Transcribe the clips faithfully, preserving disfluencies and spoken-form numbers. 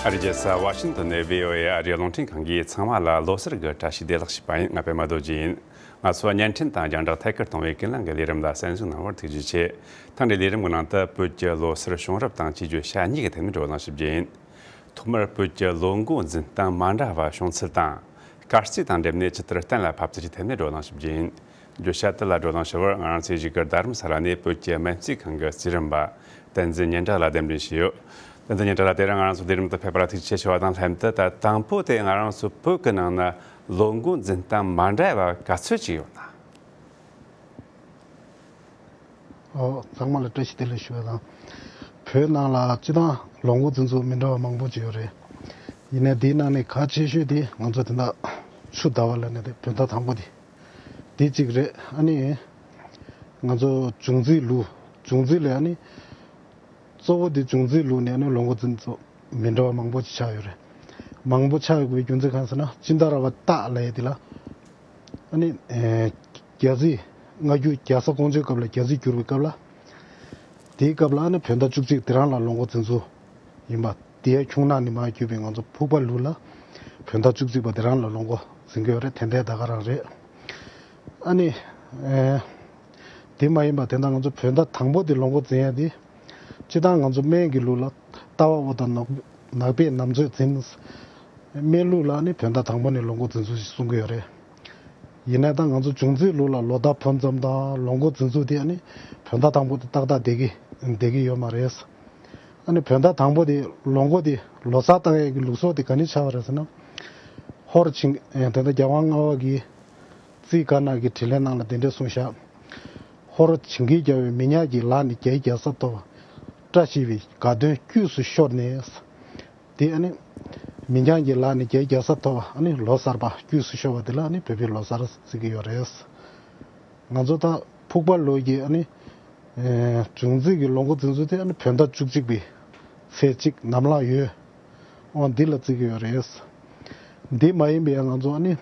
རྒྱལ་ས་ཝ་ཤིང་ཏོན་ནས་བྷི་ཨོ་ཨེ་ཨ་རིའི་རླུང་འཕྲིན་ཁང་གིས་ཚང་མ་ལ་ལོ་གསར་གྱི་བཀྲ་ཤིས་བདེ་ལེགས་ཞུས་པ་ཡིན། ང་པད་མ་རྡོ་རྗེ་ཡིན། ང་ཚོ་བརྙན་འཕྲིན་དང་རྒྱང་བསྒྲགས་ཐད་ཀར་གཏོང་བའི་ཀུན་གླེང་གི་ལས་རིམ་ལ་གསན་གཟིགས་གནང་བར་ཐུགས་རྗེ་ཆེ། ཐེངས་འདིའི་ལས་རིམ་གྱི་ནང་དུ་བོད་ཀྱི་ལོ་གསར་བྱུང་རབས་དང་བཅས་བརྗོད་བྱ་གཉིས་ཀྱི་ཐད་ནས་བགྲོ་གླེང་ཞུ་རྒྱུ་ཡིན། ཐོག་མར་བོད་ཀྱི་ལོ་འགོ་འཛིན་སྟངས་མ་འདྲ་བ་བྱུང་ཚུལ་དང་། སྐར་རྩིས་དང་འབྲེལ་ནས་ཇི་ལྟར་གཏན་ལ་ཕབ་ཚུལ་གྱི་ཐད་ནས་བགྲོ་གླེང་ཞུ་རྒྱུ་ཡིན། བརྗོད་བྱ་དེ་ལ་བགྲོ་གླེང་ཞུ་བར་ང་རང་ཚོའི་གཞིས་སྒར་རྡ་རམ་ས་ལ་ནས་བོད་ཀྱི་སྨན་རྩིས་ཁང་གི་རྩིས་རིམ་པ་བསྟན་འཛིན་སྙན་གྲགས་ལགས་གདན་འདྲེན་ཞུས་ཡོད། བསྟན་འཛིན་སྙན་གྲགས་ལགས། དེ་རིང་ང་རང་ཚོ་ལས་རིམ་དུ་ཕེབས་པར་ཐུགས་རྗེ་ཆེ་ཞུ་བ་དང་ལྷན་དུ། ད་དང་པོ་དེ་ང་རང་ཚོ་བོད་ཀྱི་ནང་ན་ལོ་འགོ་འཛིན་སྟངས་མ་འདྲ་བ་ག་ཚོད་ཅིག་ཡོད་ན། ཨོ། ཚང་མ་ལ་བཀྲ་ཤིས་བདེ་ལེགས་ཞུ་བ་དང་། བོད་ནང་ལ་སྤྱིར་བཏང་ལོ་འགོ་འཛིན་ཚུལ་མི་འདྲ་བ་མང་པོ་ཅིག་ཡོད་རེད། ཡིན་ནའི་འདིའི་ནང་ནས་གལ་ཆེ་ཤོས་དེ་ང་ཚོ་དེ་འདྲ་ཆུ་ཟླ་བ་ལ་ནི་དེ་བོད་ཟླ་དང་པོ་དེ། དེ་གཅིག་རེད། ཨ་ནི་ང་ཚོ་འབྱུང་རྩིས་ལུགས། འབྱུང་རྩིས་ལས་ཨ་ནི་གཙོ་བོ་དེ་འབྱུང་རྩིས་ལུགས་ནས་ཨ་ནི་ལོ་འགོ་འཛིན་ཚུལ་མི་འདྲ་བ་མང་པོ་ཅིག་ཆགས་ཡོད་རེད། མང་པོ་ཆགས་ཡོད་པའི་རྒྱུ་མཚན་གང་ཟེར་ན། སྤྱི་ཟླ་ར་བ་སྟག་ལབ་ཡས་དེ་ལ་ཨ་ནི་ཨེ་རྒྱ་རྩིས་སྔ་འགྱུར་རྒྱལ་ས་ཀོང་ཇོའི་སྐབས་ལ་རྒྱ་རྩིས་བསྒྱུར་བའི་སྐབས་ལ། དེའི་སྐབས་ལ་ཨ་ནི་བོད་ཟླ་བཅུ་གཅིག་དེ་རང་ལ་ལོ་འགོ་འཛིན་ཚུལ་ཡིན་པ། དེའི་ཁྱུང་ནག་ནས་མར་བརྒྱུད་པའི་ང་ཚོ་ཕུག་པ་ལུགས་ལ་བོད་ཟླ་བཅུ་གཅིག་པ་དེ་རང་ལ་ལོ་འགོ་འཛིན་གྱི་ཡོད་རེད། དེ་འདྲའི་ཟླ་ག་རང་རེད། ཨ་ནི་ཨེ་དེ་མ་ཡིན་པ་དེ་འདྲ་ང་ཚོ་བོད་ཟླ་དང་པོ་དེ་ལོ་འགོ་འཛིན་ཡ་དེ། སྤྱིར་བཏང་ང་ཚོ་སྨན་གྱི་ལུགས་ལ་ལྟ་བ་འོ་དང་ནག་ནག་པས་ནམ་ཚོད་འཛིན། སྨན་ལུགས་ལ་ནི་བོད་ཟླ་དང་པོ་ནས་ལོ་འགོ་འཛིན་ཚུལ་ཞིག་གསུང་གི་ཡོད་རེད། ཡིན་ན་ད་ང་ཚོ་འབྱུང་རྩིས་ལུགས་ལ་ལོ་ཟླ་འཕོ་མཚམས་དང་ལོ་འགོ་འཛིན་ཚུལ་དེ་ནི་བོད་ཟླ་དང་པོ་དེ་ཏག་ཏག་བསྡད་ཀྱི་བསྡད་ཀྱི་ཡོད་མ་རེད། ཨ་ནི་བོད་ཟླ་དང་པོ་དེ་ལོ་འགོ་དེ་ལོ་གསར་བཏང་ཡས་ཀྱི་ལུགས་སྲོལ་དེ་ག་ནས་ཆགས་པ་རེད་ཟེར་ན། ཧོར་ཆིང་ཨེ་ད་ལྟ་རྒྱལ་དབང་ལྔ་པ་གིས་རྩིས་དཀར་ནག་གི་དྲིས་ལན་ནང་ལ་དེ་འདྲས་གསུངས་ཤག། ཧོར་ཆིང་གིས་བརྒྱབ་པའི་མི་ཉག་གི་ལག་ནས་རྒྱའི་རྒྱལ་ས་ཐོབ། བཀྲ་ཤིས་པའི་དགའ་སྟོན་དཀྱུས་སུ་ཤོར་ནས། དེ་ཨ་ནི་མི་ཉག་གི་ལག་ནས་རྒྱའི་རྒྱལ་ས་ཐོབ་པ། ཨ་ནི་ལོ་གསར་པ་དཀྱུས་སུ་ཤོར་བ་དེ་ལ་ཨ་ནི་བོད་པའི་ལོ་གསར་ཟེར་གྱི་ཡོད་རེད། ང་ཚོ་ད་ཕུག་པ་ལུགས་ཀྱི་ཨ་ནི་ཨེ་འབྱུང་རྩིས་ཀྱི་ལོ་འགོ་འཛིན་ཚུལ་དེ་ཨ་ནི་བོད་ཟླ་བཅུ་གཅིག་པའི་ཚེས་གཅིག་ནམ་ལངས་ཡོས། འོ་འདི་ལ་བརྩི་གི་ཡོད་རེད། འདི་མ་ཡིན་པའི་ང་ཚོ་ཨ་ནི་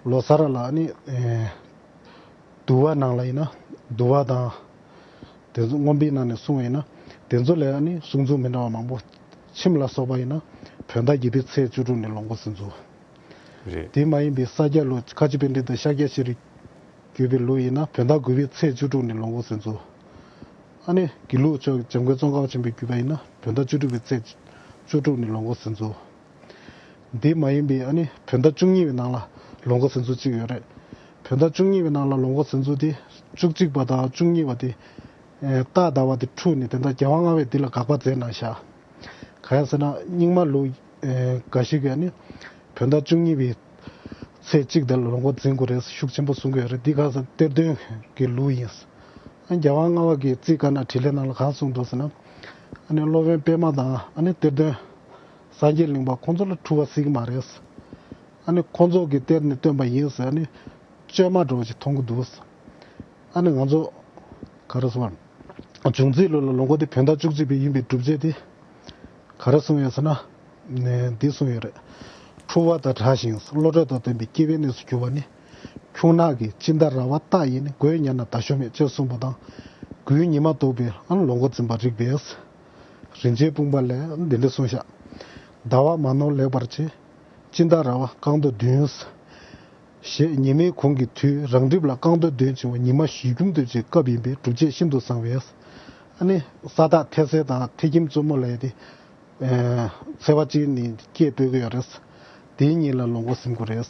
ལོ་གསར་ལ་ཨ་ནི་ཨེ་འདུལ་བ་ནང་ལ་ཡིན་ན་འདུལ་བ་དང་། དེ་ཚོ་མངོན་པའི་ནང་ནས་གསུངས་པ་ཡིན་ན། དེ་ཚོ་ལས་ཨ་ནི་གསུང་ཚུལ་མི་འདྲ་བ་མང་པོ། ཁྱིམ་ལ་སོགས་པ་ཡིན་ན་བོད་ཟླ་བརྒྱད་པའི་ཚེས་བཅུ་དྲུག་ནས་ལོ་འགོ་འཛིན་ཚུལ། རེད། དེ་མ་ཡིན་པའི་ས་སྐྱ་ལུགས་ཁ་ཆེ་པཎྜི་ཏ་ཤཱཀྱ་ཤྲཱི་བརྒྱུད་པའི་ལུགས་ཡིན་ན་བོད་ཟླ་དགུ་པའི་ཚེས་བཅུ་དྲུག་ནས་ལོ་འགོ་འཛིན་ཚུལ། ཨ་ནི་དགེ་ལུགས་ཕྱོགས་འཇམ་མགོན་ཙོང་ཁ་པ་ཆེན་པོའི་བརྒྱུད་པ་ཡིན་ན་བོད་ཟླ་བཅུ་དྲུག་པའི་ཚེས་བཅུ་དྲུག་ནས་ལོ་འགོ་འཛིན་ཚུལ། འདི་མ་ཡིན་པའི་ཨ་ནི་བོད་ཟླ་བཅུ་གཉིས་པའི་ནང་ལ་ལོ་འགོ་འཛིན་ཚུལ་གཅིག་ཡོད་རེད། བོད་ཟླ་བཅུ་གཉིས་པའི་ནང་ལ་ལོ་འགོ་འཛིན་ཚུལ་དེ་བཅུ་གཅིག་པ་དང་བཅུ་གཉིས་པ་དེ་ཨེ་སྟག་ཟླ་བ་དེ་འཁྲུགས་ནས་དེ་འདྲ་རྒྱལ་དབང་ལྔ་པས་འདི་ལ་དགག་པ་མཛད་གནང་ཤག། གང་ཡིན་ཟེར་ན་རྙིང་མ་ལུགས་ཨེ་འགའ་ཞིག་གིས་ཨ་ནི་བོད་ཟླ་བཅུ་གཉིས་པའི་ཚེས་གཅིག་དེ་ལ་ལོ་འགོ་འཛིན་དགོས་རེད་ཤུགས་ཆེན་པོ་གསུང་གི་ཡོད་རེད། འདི་གང་ཟེར་གཏེར་སྟོན་གྱི་ལུགས་ཡིན། ཨ་རྒྱལ་དབང་ལྔ་པ་གིས་རྩིས་དཀར་ནག་དྲིས་ལན་ནང་ལ་གང་གསུངས་འདུག་ཟེར་ན། ཨ་ནི་སློབ་དཔོན་པདྨ་དང་ཨ་ནི་གཏེར་སྟོན་སངས་རྒྱས་གླིང་པ་ཁོང་ཚོ་ལ་འཁྲུག་པ་སྲིད་ཀྱི་མ་རེད། ཨ་ནི་ཁོང་ཚོ་གི་གཏེར་ནས་བཏོན་པ་ཡིན་ཟེར་ཨ་ནི་བཅོས་མ་འགྲོ་བ་ཞིག་མཐོང་གི་འདུག། ཨ་ནི་ང་ཚོ་ག་རེ་ཟེར་བ། འབྱུང་རྩིས་ལུགས་ལ་ལོ་འགོ་དེ་བོད་ཟླ་བཅུ་གཅིག་པའི་ཡིན་པའི་སྒྲུབ་བྱེད་དེ་ག་རེ་གསུངས་ཡོད་ཟེར་ན། ནས་འདི་གསུངས་ཡོད་རེད། འཁྲུལ་བ་དང་བྲལ་ཞིང་བློ་གྲོས་དང་ལྡན་པའི་སྐྱེས་པའི་གནས་སུ་གྱུར་པ་ནི། ཁྱུང་ནག་གི་སྤྱི་ཟླ་ར་བ་སྟག་ཡིན་ནི་དགོས་ཉེར་ན་ད་ཞོ་མེད་ཅེས་གསུངས་པ་དང་། དགུའི་ཉི་མ་གཏོགས་པའི་ཨང་ལོ་འགོ་འཛིན་པ་རིགས་པས། རིན་ཆེན་སྤུངས་པ་ལས་འདི་འདྲ་གསུངས་ཤག། ཟླ་བ་མ་ནོར་ལེགས་པར་བྱེད། སྤྱི་ཟླ་ར་བ་རྐང་དོ་བདུན། ཞེས་ཉི་མའི་གུང་གི་དུས་རང་གྲིབ་ལ་རྐང་དོ་བདུན་བྱུང་བ་ཉི་མ་བཞི་འཁྱུམ་དུ་བྱེད་སྐབས་ཡིན་པས་སྒྲུབ་བྱེད་ཤིན་ཏུ་བཟང་བས། ཨ་ནི་ས་བདག་ཐེ་སེ་དང་ཐེ་ཁྱིམ་བཙུན་མོ་ལས་ཏེ། ཚེས་པ་གཅིག་ནི་སྐྱེས་སྤོས་ཀྱི་ཡོད་རེད། དེའི་ཉིན་ལ་ལོ་འགོ་ཟིན་དགོས་རེད།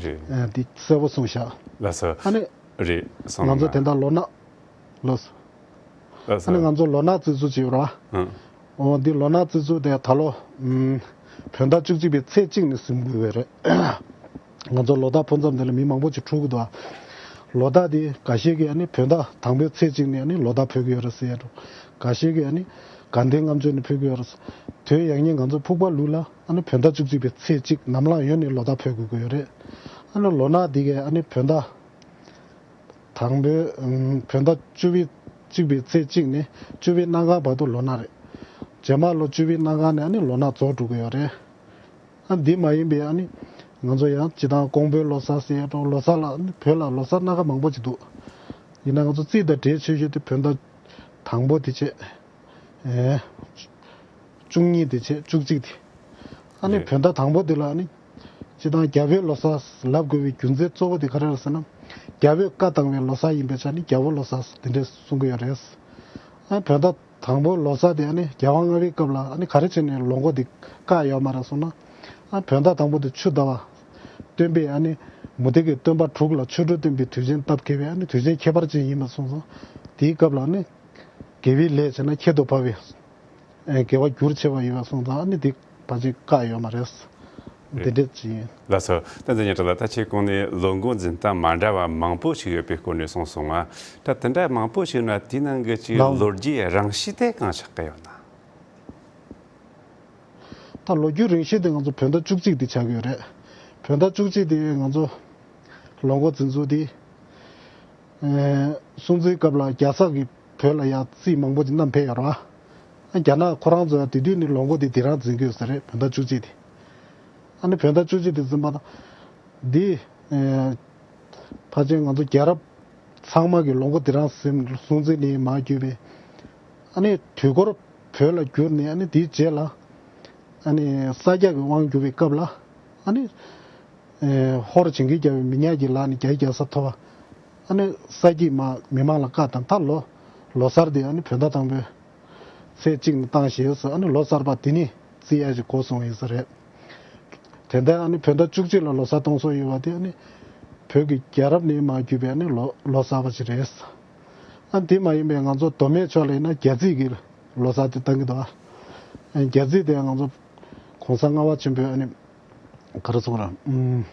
རེད། འདི་གསལ་པོ་གསུངས་ཤག། ལགས་སོ། ཨ་ནི། རེད་སོང་ང་ཚོ་ལ། དེ་འདྲ་ལོ་ན། ལོ། ལགས་སོ། ཨ་ནི་ང་ཚོ་ལོ་ན་རྩིས་ཚུལ་བྱེད་རོགས། ཨང་། འོ་འདི་ལོ་ན་རྩིས་ཚུལ་དེ་ད་ལོ། ཨུམ། བོད་ཟླ་བཅུ་གཅིག་པའི་ཚེས་གཅིག་ནས་ཟིན་དགོས་པ་རེད། ང་ཚོ་ལོ་ཟླ་འཕོ་མཚམས་དེ་ལ་མི་མང་པོ་ཅིག་འཁྲུག་གི་འདུག་ཨ། ལོ་ཟླ་དེ་འགའ་ཤས་ཀྱིས་ཨ་ནི་བོད་ཟླ་དང་པོའི་ཚེས་གཅིག་ནས་ཨ་ནི་ལོ་ཟླ་འཕོ་གི་ཡོད་རེད་ཟེར་ཡ་འགྲོ། འགའ་ཤས་ཀྱིས་ཨ་ནི་དགའ་ལྡན་ལྔ་མཆོད་ནས་འཕོ་གི་ཡོད་རེད། དོན་ཡང་སྙིང་ང་ཚོ་ཕུག་པ་ལུགས་ལ་ཨ་ནི་བོད་ཟླ་བཅུ་གཅིག་པའི་ཚེས་གཅིག་ནམ་ལངས་ཡོས་ནས་ལོ་ཟླ་འཕོ་དགོས་ཀྱི་ཡོད་རེད། ཨ་ནི་ལོ་ན་འདི་གས་ཨ་ནི་བོད་ཟླ། དང་པོའི་ཨུམ་བོད་ཟླ་བཅུ་པའི་གཅིག་པའི་ཚེས་གཅིག་ནས་བཅུ་པའི་གནམ་གང་བར་དུ་ལོ་ན་རེད། རྗེས་མ་ལོ་བཅུ་པའི་གནམ་གང་ནས་ཨ་ནི་ལོ་ན་རྫོགས་འགྲོ་གི་ཡོད་རེད། ཨ་འདི་མ་ཡིན་པའི་ཨ་ནི་ང་ཚོ་ཡང་སྤྱིར་བཏང་ཀོང་པོའི་ལོ་གསར་ཟེར་ཡ་འགྲོ་ལོ་གསར་ལ་ཨ་ནི་བོད་ལ་ལོ་གསར་སྣ་ཁ་མང་པོ་ཅིག་འདུག། ཡིན་ན་ང་ཚོ་རྩིས་དང་འབྲེལ་ཆེ་ཤོས་དེ་བོད་ཟླ་དང་པོ་དེ་བྱས། ཨེ། བཅུ་གཉིས་དེ་བྱས་བཅུ་གཅིག་དེ། ཨ་ནི་རེད། བོད་ཟླ་དང་པོ་འདི་ལ་ཨ་ནི་སྤྱིར་བཏང་རྒྱ་བོད་ལོ་གསར་ལབ་དགོས་པའི་རྒྱུ་མཚན་གཙོ་བོ་དེ་ག་རེ་རེད་ཟེར་ན། རྒྱ་བོད་བཀའ་བཏང་བའི་ལོ་གསར་ཡིན་པའི་ཆ་ནས་རྒྱ་བོད་ལོ་གསར་དེ་འདྲས་གསུང་གི་ཡོད་རེད། ཨ་བོད་ཟླ་དང་པོ་ལོ་གསར་དེ་ཨ་ནི་རྒྱལ་དབང་ལྔ་པའི་སྐབས་ལ་ཨ་ནི་ག་རེ་བྱས་ནས་ལོ་འགོ་དེ་བཀག་ཡོད་མ་རེད་གསུངས་ན། ཨ་བོད་ཟླ་དང་པོ་དེ་ཆུ་ཟླ་བ། སྟོན་པས་ཨ་ནི་མུ་སྟེགས་ཀྱི་སྟོན་པ་དྲུག་ལ་ཆོ་འཕྲུལ་སྟོན་པའི་དུས་ཆེན་སྟབས་བདེ་བའི་ཨ་ནི་དུས་ཆེན་ཁྱད་པར་ཅན་ཡིན་པ་གསུངས་སོང་། དེའི་སྐབས་ལ་ཨ་ནི་དགེ་བའི་ལས་བྱས་ན་ཁྱད་དུ་འཕགས་པའི་ཨེ་དགེ་བ་རྒྱུར་ཆེ་བ་ཡོད་པ་གསུངས་ཙང་ཨ་ནི་དེ་ཕལ་ཆེར་བཀག་ཡོད་མ་རེད། འདི་འདྲ་ཅིག་ཡིན། ལགས་སོ། ད་འཛིན་ཉན་གྲགས་ལགས། ད་ཁྱེད་གོང་ནས་ལོ་འགོ་འཛིན་སྟངས་མ་འདྲ་བ་མང་པོ་ཞིག་ཡོད་པའི་སྐོར་ནས་གསུངས་སོང་ང་། ད་དེ་འདྲ་མང་པོ་ཞིག་ན་དེའི་ནང་གི་ཅིག་ལགས། ལོ་རྒྱུས་རང་བཞིན་དེ་གང་ཆགས་ཀྱི་ཡོད་ན། ད་ལོ་རྒྱུས་རིང་ཤོས་དེ་ང་ཚོ་བོད་ཟླ་བཅུ་གཅིག་དེ་ཆགས་ཀྱི་ཡོད་རེད། བོད་ཟླ་བཅུ་གཅིག་དེ་ང་ཚོ་ལོ་འགོ་འཛིན་ཚུལ་དེ། ཨེ། སྲུང་བརྩིའི་སྐབས་ལ་རྒྱལ་ས་གི་བོད་ལ་ཡ་རྩིས་མང་པོ་ཅིག་བསྣམས་ཕེབས་ཡོད་རེད་བ། ཨ་རྒྱ་ནག་ཁོ་རང་ཚོ་ཡ་དེ་དུས་ནི་ལོ་འགོ་དེ་དེ་རང་འཛིན་གྱི་ཡོད་ས་རེད། བོད་ཟླ་བཅུ་གཅིག་དེ། ཨ་ནི་བོད་ཟླ་བཅུ་གཅིག་དེ་འཛིན་པ་དང་། འདི། ཨེ། ཕལ་ཆེར་ང་ཚོ་རྒྱལ་རབས་ཚང་མ་གི་ལོ་འགོ་དེ་རང་ཟིན་སྲུང་བརྩི་ནས་མར་བརྒྱུད་པའི། ཨ་ནི་དུས་འཁོར་བོད་ལ་བསྒྱུར་ནས་ཨ་ནི་དེའི་རྗེས་ལ། ཨ་ནི་ས་སྐྱ་གི་དབང་བསྒྱུར་བའི་སྐབས་ལ། ཨ་ནི། ཨེ། ཧོར་ཇིང་གི་རྒྱལ་པོའི་མི་ཉག་གི་ལག་ནས་རྒྱའི་རྒྱལ་ས་ཐོབ་པ། ཨ་ནི་ས་སྐྱའི་མ་མི་མང་ལ་བཀའ་བཏང་ད་ལོ། ལོ་གསར་དེ་ཨ་ནི་བོད་ཟླ་དང་པོའི་ཚེས་གཅིག་ནས་བཏང་ཞེས་ཟེར། ཨ་ནི་ལོ་གསར་པ་དེ་ནི་བརྩི་ཡ་ཞིག་གོ་སོང་ཡིན་ས་རེད། དེ་ལྟར་ཨ་ནི་བོད་ཟླ་བཅུ་གཅིག་ལ་ལོ་གསར་གཏོང་སྲོལ་ཡོད་པ་དེ་ཨ་ནི་བོད་ཀྱི་རྒྱལ་རབས་ནས་མར་བརྒྱུད་པའི་ཨ་ནི་ལོ་ལོ་གསར་པ་ཞིག་རེད། ཨ་དེ་མ་ཡིན་པའི་ང་ཚོ་མདོ་སྨད་ཕྱོགས་ལ་ཡིན་ན་རྒྱ་རྩིས་ཀྱི་ལོ་གསར་དེ་བཏང་གི་འདུག་ཨ་རྒྱ་རྩིས་དེ་ང་ཚོ་གོང་ས་ལྔ་པ་ཆེན་པོས་ཨ་ནི་ག་རེ་ཟེར་དགོས་རེད། ཨུམ།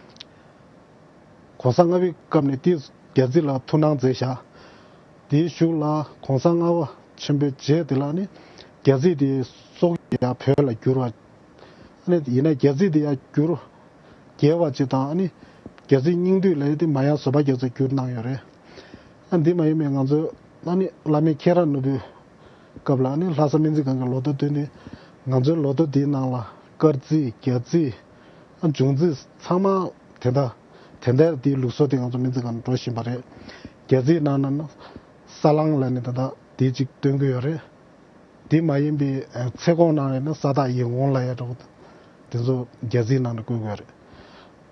གོང་ས་ལྔ་པའི་སྐབས་ནས་དེ་རྒྱ་རྩིས་ལ་ཐུགས་སྣང་མཛད་བཞག་དེའི་གཞུག་ལ་གོང་ས་ལྔ་པ་ཆེན་པོའི་རྗེས་དེ་ལ་ནི་རྒྱ་རྩིས་དེ་སོག་ཡ་བོད་ལ་བསྒྱུར་བ། ཨ་ནི་ཡིན་ན་རྒྱ་རྩིས་དེ་ཡ་བསྒྱུར་རྒྱས་པ་ཅིག་དང་ཨ་ནི་རྒྱ་རྩིས་རྙིང་བསྡུས་ལས་དེ་མ་ཡ་བཟོད་པ་རྒྱ་མཚོས་བསྒྱུར་གནང་ཡོད་རེད། ཨ་འདི་མ་ཡིན་པའི་ང་ཚོའི་ཨ་ནི་བླ་མའི་ཁྱེད་རང་ནོར་བུའི་སྐབས་ལ་ཨ་ནི་ལྷ་ས་སྨན་རྩིས་ཁང་གི་ལོ་ཐོ་བཏོན་ནས་ང་ཚོའི་ལོ་ཐོ་དེའི་ནང་ལ་སྐར་རྩིས་རྒྱ་རྩིས་ཨ་འབྱུང་རྩིས་ཚང་མ་དེ་འདྲ། དེ་འདྲ་དེའི་ལུགས་སྲོལ་དེ་ང་ཚོ་སྨན་རྩིས་ཁང་ནས་འགྲོ་བཞིན་པ་རེད། རྒྱ་རྩིས་ནང་ན་ན་ས་གླང་ལ་ནི་ད་ལྟ་དེ་གཅིག་སྟོན་གྱི་ཡོད་རེད། དེ་མ་ཡིན་པའི་ཚེ་གོང་ནང་ལ་ན་ས་བདག་ཡིད་འོང་ལ་ཡ་འདྲ་བོ་དེ་ཚོ་རྒྱ་རྩིས་ནང་ལ་བཀོད་ཀྱི་ཡོད་རེད།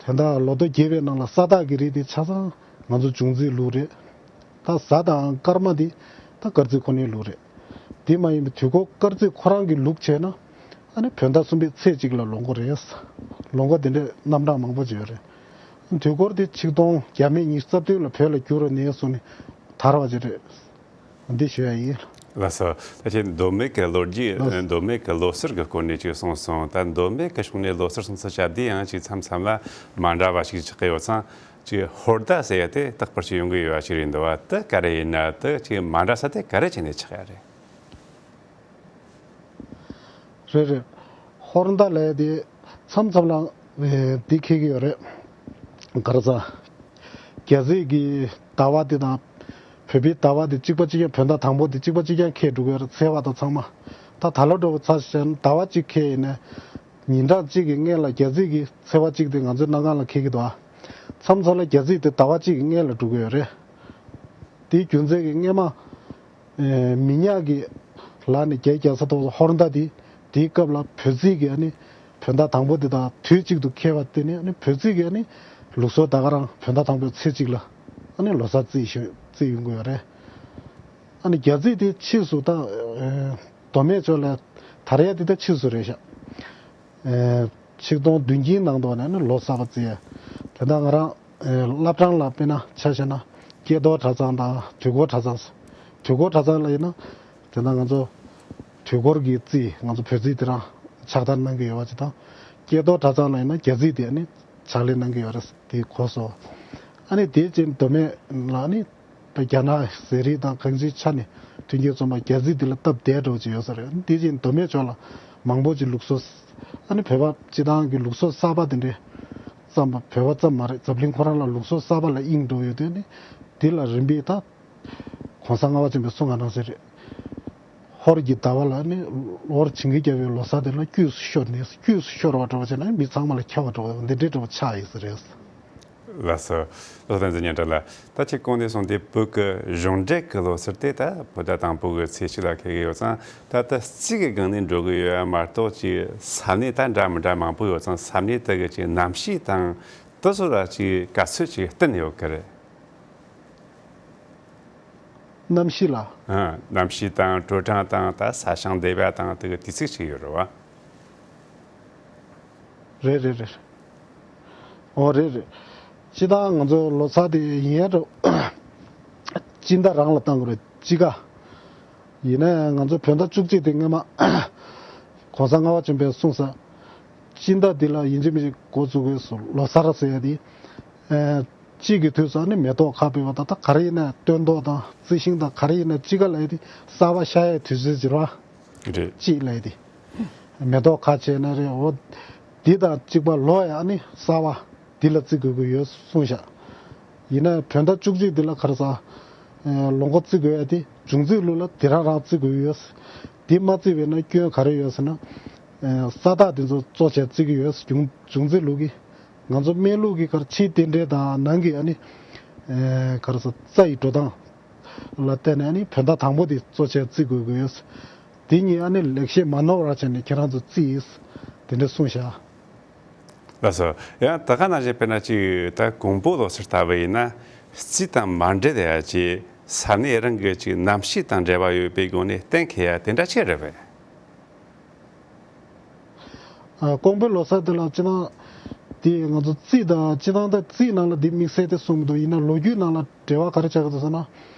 དེ་འདྲ་ལོ་ཐོ་རྒྱས་པའི་ནང་ལ་ས་བདག་གི་རིགས་དེ་ཆ་ཚང་ང་ཚོ་འབྱུང་རྩིས་ལུགས་རེད། ད་གཟའ་དང་སྐར་མ་དེ་ད་སྐར་རྩིས་ཁོ་ནའི་ལུགས་རེད། དེ་མ་ཡིན་པའི་དུས་འཁོར་སྐར་རྩིས་ཁོ་རང་གི་ལུགས་བྱས་ན། ཨ་ནི་བོད་ཟླ་གསུམ་པའི་ཚེས་གཅིག་ལ་ལོ་འགོ་རེད། ལོ་འགོ་དེ་འདྲའི་རྣམ་གྲངས་མང་པོ་ཅིག་ཡོད་རེད། དུས་འཁོར་དེ་ཆིག་སྟོང་བརྒྱ་མེད་ཉི་ཤུ་རྩ་བདུན་ལ་བོད་ལ་བསྒྱུར་བ་ནས་བཟུང་ནས་དར་བ་ཅིག་རེད། འདི་ཞུ་ཡ་ཡིན། ལགས་སོ། ད་ཁྱེད་མདོ་སྨད་ཀྱི་ལོ་རྒྱུས། ལགས་སོ། མདོ་སྨད་ཀྱི་ལོ་གསར་གྱི་སྐོར་ནས་ཅིག་གསུངས་སོང་། ད་མདོ་སྨད་ཀྱི་ཕྱོགས་ནས་ལོ་གསར་སྲུང་ཚུལ་བྱ་དེ་ཡང་ཅིག་མཚམས་མཚམས་ལ་མ་འདྲ་བ་ཞིག་ཆགས་ཀྱི་ཡོད་ཙང་། ཅིག་ཧོར་ཟླ་ཟེར་ཡ་དེ་རྟག་པར་ཅིག་ཡོང་གི་ཡོད་པ་ཞིག་རེད་འདུག་བ། དེ་ག་རེ་ཡིན་ན་དེ་ཅིག་མ་འདྲ་ས་དེ་ག་རེ་བྱས་ནས་ཆགས་ཡ་རེད། རེད་རེད། ཧོར་ཟླ་ལས་དེ་མཚམས་མཚམས་ལ་ཨེ་འདི་འཁེལ་གྱི་ཡོད་རེད། ག་རེ་ཟ། རྒྱ་རྩིས་ཀྱི་ཟླ་བ་དེ་དང་བོད་པའི་ཟླ་བ་དེ་གཅིག་པ་གཅིག་རྐྱང་། བོད་ཟླ་དང་པོ་དེ་གཅིག་པ་གཅིག་རྐྱང་འཁེལ་འགྲོ་གི་ཡོད་རེད། ཚེས་པ་དང་ཚང་མ། ད་ད་ལོ་འདྲ་བོ་ཚ་བྱས་ན་ཟླ་བ་གཅིག་འཁེལ་ཡིན་ནའི་ཉིན་གྲངས་གཅིག་གི་སྔོན་ལ་རྒྱ་རྩིས་ཀྱི་ཚེས་པ་གཅིག་དེ་ང་ཚོའི་གནམ་གང་ལ་འཁེལ་གྱི་འདུག་ཨ། མཚམས་མཚམས་ལ་རྒྱ་རྩིས་དེ་ཟླ་བ་གཅིག་གི་སྔོན་ལ་འགྲོ་གི་ཡོད་རེད། དེའི་རྒྱུ་མཚན་གྱིས་སྔོན་མ། ཨེ། མི་ཉག་གི་ལག་ནས་རྒྱའི་རྒྱལ་ས་ཐོབ་ཧོར་ཟླ་དེ། དེའི་སྐབས་ལ་བོད་རྩིས་ཀྱི་ཨ་ནི་བོད་ཟླ་དང་པོ་དེ་དང་དུས་གཅིག་ཏུ་འཁེལ་བ་དེ་ནི་ཨ་ནི་བོད་རྩིས་ཀྱི་ཨ་ནི་ལུགས་སྲོལ་ད་ག་རང་བོད་ཟླ་དང་པོའི་ཚེས་གཅིག་ལ་ཨ་ནི་ལོ་གསར་རྩིས་ཤོ་རྩིས་ཡོང་གི་ཡོད་རེད། ཨ་ནི་རྒྱ་རྩིས་དེ་ཕྱིས་སུ་ད། ཨེ། མདོ་སྨད་ཕྱོགས་ལ་དར་ཡ་དེ་ད་ཕྱིས་སུ་རེད་ཤག་ཨེ། ཆིག་སྟོང་བདུན་བརྒྱའི་ནང་དུ་ནས་ནི་ལོ་གསར་པ་བརྩི་ཡ། དེ་ད་ང་རང་། ཨེ། བླ་བྲང་ལ་དཔེར་ན་ཆ་བཞག་ན་ཀྱེ་རྡོར་གྲྭ་ཚང་དང་དུས་འཁོར་གྲྭ་ཚང་། དུས་འཁོར་གྲྭ་ཚང་ལ་ཡིན་ན་དེ་ད་ང་ཚོ་དུས་འཁོར་གྱི་རྩིས་ང་ཚོ་བོད་རྩིས་དེ་རང་ཕྱག་བསྟར་གནང་གི་ཡོད་པ་ཅིག་དང་། ཀྱེ་རྡོར་གྲྭ་ཚང་ལ་ཡིན་ན་རྒྱ་རྩིས་དེ་ནི་ཕྱག་ལས་གནང་གི་ཡོད་རེད་དེ་གོ་སོང་། ཨ་ནི་དེ་རྗེས་མདོ་སྨད་ལ་ནི། ད་རྒྱ་ནག་ཟས་རིགས་དང་གང་ཅིའི་ཆ་ནས་མཐུན་རྐྱེན་འཛོམས་པ་རྒྱ་རྩིས་འདི་ལ་སྟབས་བདེ་འདྲ་བོ་ཅིག་ཡོད་ས་རེད། དེ་བཞིན་མདོ་སྨད་ཕྱོགས་ལ་མང་པོ་ཅིག་ལུགས་སྲོལ། ཨ་ནི་བོད་པ་སྤྱི་བཏང་གི་ལུགས་སྲོལ་གསར་པ་དེ་འདྲའི་བརྩམས་པ། བོད་པ་ཙམ་མ་རེད། འཛམ་གླིང་ཁོ་རང་ལ་ལུགས་སྲོལ་གསར་པ་ལ་དབྱིངས་འགྲོ་ཡོད་དུས་ནི་འདི་ལ་རིམ་པས་ད་གོང་ས་ལྔ་པ་ཆེན་པོས་གསུང་ག་གནང་ས་རེད། ཧོར་གྱི་ཟླ་བ་ལ་ནི་ཧོར་ཇིང་གི་རྒྱལ་པོའི་ལོ་གསར་དེ་ལ་དཀྱུས་སུ་ཤོར་ནས། དཀྱུས་སུ་ཤོར་བ་འདྲ་བོ་བྱས་ན་མི་ཚང་མ་ལ་ཁྱབ་པ་འདྲ་བོ་འདི་འདྲའི་འདྲ་བོ་ཆགས་ཡོད་ས་རེད། ལགས་སོ། ལགས་སོ། བསྟན་འཛིན་སྙན་གྲགས་ལགས། ད་ཁྱེད་གོང་ནས་གསུངས་ཏེ་བོད་ཀྱི་གཞུང་འབྲེལ་གྱི་ལོ་གསར་དེ་ད་བོད་ཟླ་དང་པོ་གི་ཚེས་གཅིག་ལ་འཁེལ་གྱི་ཡོད་ཙང་། ད་ལྟ་རྩིས་ཀྱི་སྒང་ནས་འགྲོ་གི་ཡོད་ཡ་མ་གཏོགས་ཀྱི་ས་གནས་ད་འདྲ་མི་འདྲ་མང་པོ་ཡོད་ཙང་། ས་གནས་དེ་གི་ཅིག་གནམ་གཤིས་དང་དེ་ཚོ་ལ་ཅིག་ག་ཚོད་ཅིག་བསྟུན་ཡོད་ཀྱི་རེད། གནམ་གཤིས་ལ། ཨ། གནམ་གཤིས་དང་དྲོ་གྲང་དང་ད་ས་ཞིང་འདེབས་ཡ་དང་དེ་གི་དུས་ཚིགས་ཅིག་ཡོད་རེད་བ། རེད་རེད་རེད། འོ་རེད་རེད། སྤྱིར་བཏང་ང་ཚོ་ལོ་གསར་དེ་ཡིན་ཡ་འགྲོ། སྤྱི་ཟླ་རང་ལ་བཏང་དགོས་རེད། དཔྱིད་ཀ། ཡིན་ནའི་ང་ཚོ་བོད་ཟླ་བཅུ་གཅིག་དེ་སྔོན་མ་གོང་ས་ལྔ་པ་བྱོན་པས་གསུངས་ས། སྤྱི་ཟླ་འདི་ལ་ཡིན་གཅིག་མིན་གཅིག་འགོ་བཙུགས་དགོས་སོ། ལོ་གསར་ཟེར་ཡ་དེ། ཨེ། དཔྱིད་ཀྱི་དུས་སུ་ཨ་ནི་མེ་ཏོག་ཁ་སྤོས་པ་དང་། ད་ག་རེ་ཡིན་ན་སྟོན་ཐོག་དང་རྩི་ཤིང་དང་ག་རེ་ཡིན་ན་དཔྱིད་ཀ་ལབ་ཡ་དེ་གསར་པ་ཤར་ཡའི་དུས་ཚོད་ཅིག་རེད་བ། རེད། དཔྱིད་ལབ་ཡ་དེ། མེ་ཏོག་ཁ་བྱས་ན་རེད། འོ། འདི་དང་གཅིག་པ་ལོ་ཡ་ཨ་ནི་གསར་པ་འདི་ལ་བརྩི་དགོས་ཀྱི་ཡོད་གསུངས་ཤག་ཡིན་ན་བོད་ཟླ་བཅུ་གཅིག་འདི་ལ་ག་རེ་ཟ། ཨེ། ལོ་འགོ་བརྩི་དགོས་ཡ་དེ་འབྱུང་རྩིས་ལུགས་ལ་དེ་རང་རང་བརྩི་དགོས་ཡོད། འདི་མ་བརྩི་བས་ན་སྐྱོན་ག་རེ་ཡོད་ཟེར་ན། ཨེ། ས་རྟགས་དེ་ཚོ་གཙོ་ཆེར་བརྩི་གི་ཡོད། འབྱུང་འབྱུང་རྩིས་ལུགས་ཀྱི། ང་ཚོ་སྨན་ལུགས་ཀྱི་གར་ཕྱིའི་རྟེན་འབྲེལ་དང་ནང་གི་ཨ་ནི། ཨེ། ག་རེ་ཟ། རྩ་ཡི་འགྲོ་སྟངས་ལ་བརྟེན་ནས་ཨ་ནི་བོད་ཟླ་དང་པོ་དེ་གཙོ་ཆེར་བརྩི་དགོས་ཀྱི་ཡོད། དེ་གཉིས་ཨ་ནི་ལེགས་བཤད་མ་ནོར་བ་བྱས་ནས་ཁྱེད་རང་ཚོ་བརྩི་ཡིས། དེ་འདྲ་གསུངས་ཤག་ལགས་སོ། ཡང་ད་ག་ནང་བཞིན་དཔེར་ན་ཅིག་ད་ཀོང་པོ་ལོ་གསར་ལྟ་བུ་ཡིན་ན། རྩིས་དང་མ་འབྲེལ་ཡ་ཅིག་ས་གནས་རང་གི་ཅིག་གནམ་གཤིས་དང་འབྲེལ་བ་ཡོད་པའི་སྒོ་ནས་གཏན་འཁེལ་ཡ་དེ་འདྲ་ཅིག་རེད་པས། ཨ། ཀོང་པོའི་ལོ་གསར་དེ་ལ་སྤྱིར་བཏང་དེ་ང་ཚོ་རྩིས་དང་། སྤྱིར་བཏང་ད་རྩིས་ནང་ལ་འདི་དམིགས་བསལ་དེ་གསུངས་མི་འདུག་ཡིན་ན་ལོ་རྒྱུས་ནང་ལ་འབྲེལ་བ་ག་རེ་ཆགས་ཀྱི་འདུག་ཟེར་ན།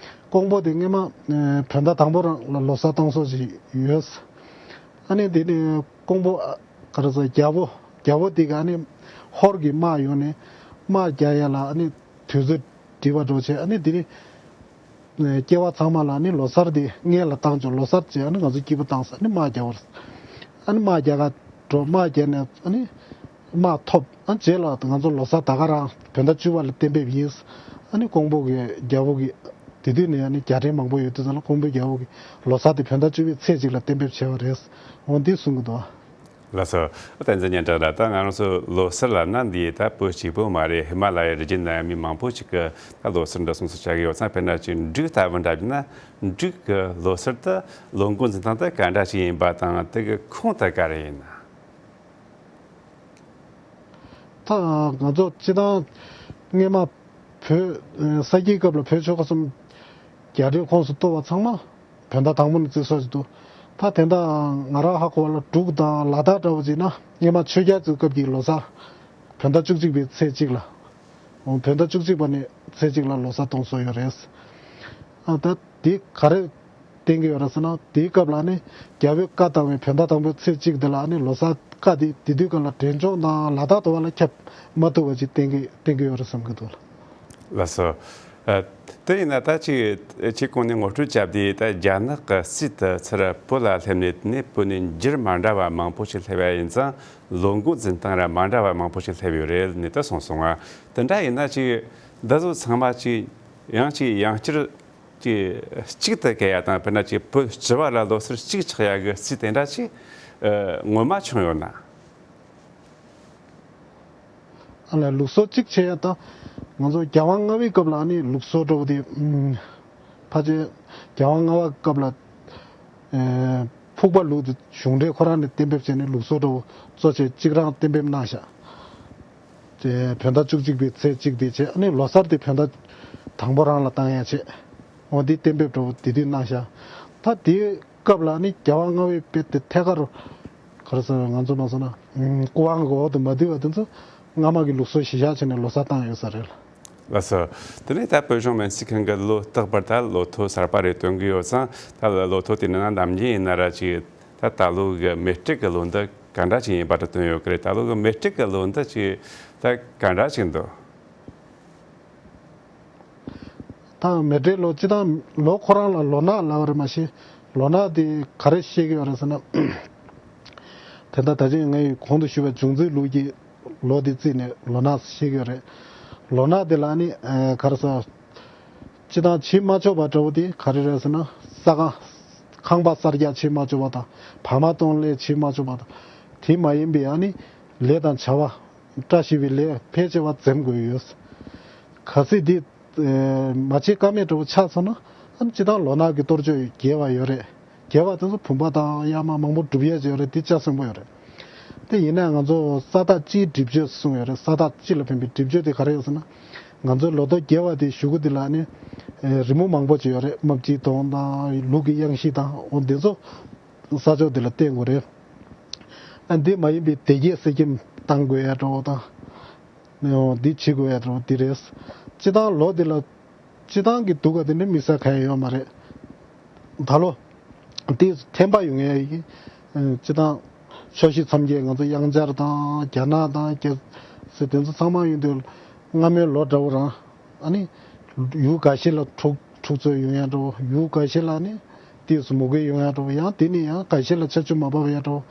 ཀོང་པོ་དེ་སྔོན་མ། ཨེ། བོད་ཟླ་དང་པོ་རང་ལ་ལོ་གསར་གཏོང་སྲོལ་ཞིག་ཡོད། ཨ་ནི་དེ་ནས་ཀོང་པོ། ཨ། ག་རེ་ཟ། རྒྱལ་པོ། རྒྱལ་པོ་དེ་ག་ཨ་ནི་ཧོར་གྱི་དམག་ཡོང་ནས་དམག་རྒྱག་ཡ་ལ་ཨ་ནི་དུས་ཚོད་འགྲིག་པ་འགྲོ་བྱས། ཨ་ནི་དེ་ནི། ཨེ། སྐྱེ་བ་ཚང་མ་ལ་ཨ་ནི་ལོ་གསར་དེ་སྔོན་ལ་བཏང་བྱུང་། ལོ་གསར་བྱས་ཨ་ནི་ང་ཚོ་སྐྱིད་པོ་བཏང་ས། ཨ་ནི་དམག་རྒྱག་པ་རེད། ཨ་ནི་དམག་རྒྱག་ག་འགྲོ། དམག་རྒྱག་ནས་ཨ་ནི་དམག་ཐོབ། ཨ། རྗེས་ལ་ང་ཚོ་ལོ་གསར་ད་ག་རང་བོད་ཟླ་བཅུ་པ་ལ་གཏན་འབེབས་ཡིན། ཨ་ནི་ཀོང་པོ་གི་རྒྱལ་པོ་གི་དེ་དུས་ནས་ཨ་ནི་རྒྱལ་ཕྲན་མང་པོ་ཡོད་དུས་ཙམ་ལ་ཀོང་པོའི་རྒྱལ་པོ་གི་ལོ་གསར་དེ་བོད་ཟླ་བཅུ་པའི་ཚེས་གཅིག་ལ་གཏན་འབེབས་བྱས་པ་རེད། འོ་འདི་གསུང་གི་འདུག་ལགས་སོ། བསྟན་འཛིན་སྙན་གྲགས་ལགས། ད་ང་རང་ཚོ་ལོ་གསར་ལབ་ན་འདི་ད་བོད་གཅིག་པོ་མ་རེད། ཧི་མ་ལ་ཡའི་རི་རྒྱུད་ན་ཡང་མི་མང་པོ་ཞིག་གིས་ད་ལོ་གསར་འདྲ་སྲུང་བརྩི་བྱ་གི་ཡོད་ཙང་། དཔེར་ན་ཅིག་འབྲུག་ལྟ་བུ་འདྲ་བྱས་ན། འབྲུག་གི་ལོ་གསར་དེ་ལོ་འགོ་འཛིན་སྟངས་དེ་ག་འདྲ་ཞིག་ཡིན་པ་དང་། དེ་གི་ཁུངས་དེ་ག་རེ་ཡིན་ན། ད་ང་ཚོ་སྤྱིར་བཏང་སྔོན་མ་བོད། ཨེ། ས་སྐྱའི་སྐབས་ལ་བོད་ཆོལ་ཁ་གསུམ་རྒྱ་རིགས་ཁོངས་སུ་གཏོགས་པ་ཚང་མ་བོད་ཟླ་དང་པོ་ནས་བརྩི་སྲོལ་ཞིག་འདུག་ད་དེ་འདྲ་ང་རང་ཧ་གོ་བ་ལ་འབྲུག་དང་ལ་དྭགས་འདྲ་བོ་ཅིག་ན་སྔོན་མ་ཆོས་རྒྱལ་ཚོའི་སྐབས་ཀྱི་ལོ་གསར་བོད་ཟླ་བཅུ་གཅིག་པའི་ཚེས་གཅིག་ལ། འོ། བོད་ཟླ་བཅུ་གཅིག་པ་ནས་ཚེས་གཅིག་ལ་ལོ་གསར་གཏོང་སྲོལ་ཡོད་རེད། ཨ། ད་དེ་ག་རེ་བསྟན་གྱི་ཡོད་རེད་ཟེར་ན། དེའི་སྐབས་ལ་ནི་རྒྱལ་པོས་བཀའ་བཏང་བའི་བོད་ཟླ་དང་པོའི་ཚེས་གཅིག་དེ་ལ་ཨ་ནི་ལོ་གསར་བཀའ་དེ་དེ་དུས་སྐབས་ལ་འབྲས་ལྗོངས་དང་ལ་དྭགས་དུ་བ་ལ་ཁྱབ་མ་ཐུབ་པ་ཅིག་བསྟན་གྱི་བསྟན་གྱི་ཡོད་རེད་བསམ་གྱི་འདུག་ལགས་སོ། ཨ། དེ་ཡིན་ན་ད་ཅིག་ཁྱེད་གོང་ནས་ངོ་སྤྲོད་བརྒྱབ་དུས། ད་རྒྱ་ནག་གི་རྩིས་དེ་ཚུར་བོད་ལ་སླེབས་ནས་དེ་ནས་བོད་ནས་འགྱུར་མ་འདྲ་བ་མང་པོ་ཞིག་སླེབས་པ་ཡིན་ཙང་། ལོ་འགོ་འཛིན་སྟངས་ར་མ་འདྲ་བ་མང་པོ་ཞིག་སླེབས་ཡོད་རེད་ནས་ད་གསུངས་སོང་ང་། དེ་འདྲ་ཡིན་ན་ཅིག་འདི་ཚོ་ཚང་མ་ཅིག་ཡང་ཅིག་ཡང་བསྐྱར་ཅིག་གཅིག་ཏུ་བཀལ་ཡ་དང་། དཔེར་ན་ཅིག་བོད་སྤྱི་པ་ལ་ལོ་གསར་གཅིག་ཆགས་ཡ་གི་རྩིས་དེ་འདྲ་ཅིག་ཨ། ངོ་མ་བྱུང་ཡོད་ན། ཨ་ལས། ལུགས་སྲོལ་གཅིག་བྱས་ཡ་ད་ང་ཚོ་རྒྱལ་དབང་ལྔ་པའི་སྐབས་ལ་ཨ་ནི་ལུགས་སྲོལ་འདྲ་བོ་དེ། ཨམ། ཕལ་ཆེར་རྒྱལ་དབང་ལྔ་པའི་སྐབས་ལ། ཨེ། ཕུག་པ་ལུགས་དེ་གཞུང་འབྲེལ་ཁོ་རང་ནས་གཏན་འབེབས་བྱས་ནས་ལུགས་སྲོལ་འདྲ་བོ་གཙོ་ཆེ་གཅིག་རང་གཏན་འབེབས་གནང་ཤག་དེ་བོད་ཟླ་བཅུ་གཅིག་པའི་ཚེས་གཅིག་དེ་བྱས། ཨ་ནི་ལོ་གསར་དེ་བོད་ཟླ་དང་པོ་རང་ལ་བཏང་ཡ་བྱས། འོ་འདི་གཏན་འབེབས་འདྲ་བོ་དེ་དུས་གནང་ཤག་ད་དེའི་སྐབས་ལ་ནི་རྒྱལ་དབང་ལྔ་པའི་དཔེ་དེ་ཐད་ཀར་ག་རེ་ཟེར། ང་ཚོ་མ་སོང་ན། ཨམ། སྐུ་དབང་གི་འོག་ཏུ་མ་བསྡུས་པ་དེ་ཚོ་སྔ་མ་གི་ལུགས་སྲོལ་གཞི་བཞག་བྱས་ནས་ལོ་གསར་བཏང་ཡོད་ས་རེད། ལགས་སོ། དེ་ནས་ད་བོད་གཞུང་སྨན་རྩིས་ཁང་གིས་ལོ་རྟག་པར་ད་ལོ་ཐོ་གསར་པ་རེ་སྟོན་གྱི་ཡོད་ཙང་། ད་ལོ་ཐོ་དེ་ནང་ནམ་རྒྱུན་ཡིན་ན་ར་ཅིག་ད་ད་ལོ་གི་མེ་སྤྲེལ་གྱི་ལོ་འདི་ག་འདྲ་ཅིག་ཡིན་པ་ར་སྟོན་ཡོད་ཀྱི་རེད། ད་ལོ་གི་མེ་སྤྲེལ་གྱི་ལོ་འདི་ཅིག་ད་ག་འདྲ་ཅིག་འདུག་ད་མེ་སྤྲེལ་ལོ། སྤྱིར་བཏང་ལོ་ཁོ་རང་ལ་ལོ་ནག་ལབ་པ་རེད་མ་གཞི། ལོ་ནག་དེ་ག་རེ་བཤད་ཀྱི་ཡོད་རེད་ཟེར་ན། དེ་ལྟར་ད་ཅི་ངས་གོང་དུ་ཞུས་པ་འབྱུང་རྩིས་ལུགས་ཀྱི་ལོ་དེ་བརྩིས་ནས་ལོ་ནག་བཤད་ཀྱི་ཡོད་རེད། ལོ་ནག་དེ་ལ་ནི། ཨ། ག་རེ་ཟེར། སྤྱིར་བཏང་བྱེད་མ་ཆོག་པ་འདྲ་བོ་དེ་ག་རེ་རེད་ཟེར་ན། ས་ཁང་། ཁང་པ་གསར་རྒྱག་བྱེད་མ་ཆོག་པ་དང་། བར་མ་གཏོང་ལས་བྱེད་མ་ཆོག་པ་དང་། དེ་མ་ཡིན་པའི་ཨ་ནི་ལས་དང་བྱ་བ། བཀྲ་ཤིས་པའི་ལས་ཕལ་ཆེ་བ་འཛེམ་དགོས་ཡོད། གལ་སྲིད་འདི་མ་བྱེད་ཀ་མེད་འདྲ་བོ་ཆགས་སོང་ན། ཨ་ནི་སྤྱིར་བཏང་ལོ་ནག་གི་གཏོར་བཅོས་རྒྱས་པ་ཡོད་རེད། རྒྱས་པ་དེ་ཚོ་བུམ་པ་དང་གཡའ་མ་མང་པོ་སྒྲུབ་ཡས་ཅིག་ཡོད་རེད། དེ་ལྕགས་སྲིན་པོ་ཡོད་རེད། དེ་ཡིན་ན་ང་ཚོ་ས་བདག་སྤྱིའི་སྒྲིབ་བཅོས་གསུངས་ཡོད་རེད། ས་བདག་སྤྱི་ལ་ཕན་པའི་སྒྲིབ་བཅོས་དེ་ག་རེ་ཡོད་ཟེར་ན། ང་ཚོའི་ལོ་ཐོ་རྒྱས་པ་དེ་གཞུག་གུ་དེ་ལ་ནི་རི་མོ་མང་པོ་ཅིག་ཡོད་རེད། རྨ་བྱའི་དོང་དང་ལུག་གི་གཡང་གཞི་དང་འོ་དེ་ཚོ་ས་ཕྱོགས་དེ་ལ་བསྟན་དགོས་རེད། ཨ་འདི་མ་ཡིན་པའི་སྡེ་བརྒྱད་གསེར་སྐྱེམས་བཏང་དགོས་ཡ་འདྲ་བོ་དང་། འོ་འདི་བྱེད་དགོས་ཡ་འདྲ་བོ་འདི་རེད། སྤྱིར་བཏང་ལོ་འདི་ལ་སྤྱིར་བཏང་གི་སྡུག་ག་དེ་འདྲ་དམིགས་བསལ་གང་ཡང་ཡོད་མ་རེད། ད་ལོ་འདི་ཐེམ་པ་ཡོང་ཡ་ཡི་སྤྱིར་བཏང་ཕྱོགས་བཞི་མཚམས་བརྒྱད་ང་ཚོ་གཡང་ཆར་དང་རྒྱ་ནག་དང་རྒྱ་སེ་དེ་ཚོ་ཚང་མ་ཡོང་དུས་སྔ་མོའི་ལོ་འདྲ་བོ་རང་ཨ་ནི་ཡུལ་འགའ་ཤས་ལ་འཁྲུག་འཁྲུག་རྩོད་ཡོང་ཡ་འདྲ་བོ། ཡུལ་འགའ་ཤས་ལ་ནི་དུས་སུ་མུ་གེ་ཡོང་ཡ་འདྲ་བོ། ཡང་དེ་ནི་ཡང་འགའ་ཤས་ལ་ཆར་ཆུ་མ་བབས་ཡ་འདྲ་བོ།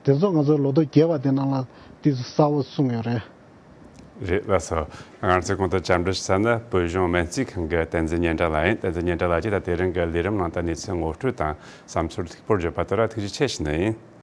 དེ་ཚོ་ང་ཚོ་ལོ་ཐོ་རྒྱས་པ་དེ་ནང་ལ་དུས་སུ་གསལ་བོ་གསུངས་ཡོད་རེད། རེད་ལགས་སོ། ང་ཚོས་གོང་དུ་བཅར་འདྲི་ཞུ་ས་ནི་བོད་གཞུང་སྨན་རྩིས་ཁང་གི་བསྟན་འཛིན་སྙན་གྲགས་ལགས་ཡིན། བསྟན་འཛིན་སྙན་གྲགས་ལགས་ཀྱིས་ད་དེ་རིང་གི་ལས་རིམ་ནང་དུ་གནས་ཚུལ་ངོ་སྤྲོད་དང་བསམ་ཚུལ་ལྷུག་པོར་བརྗོད་པ་དེ་ལ་ཐུགས་རྗེ་ཆེ་ཞུ་ནི་ཡིན།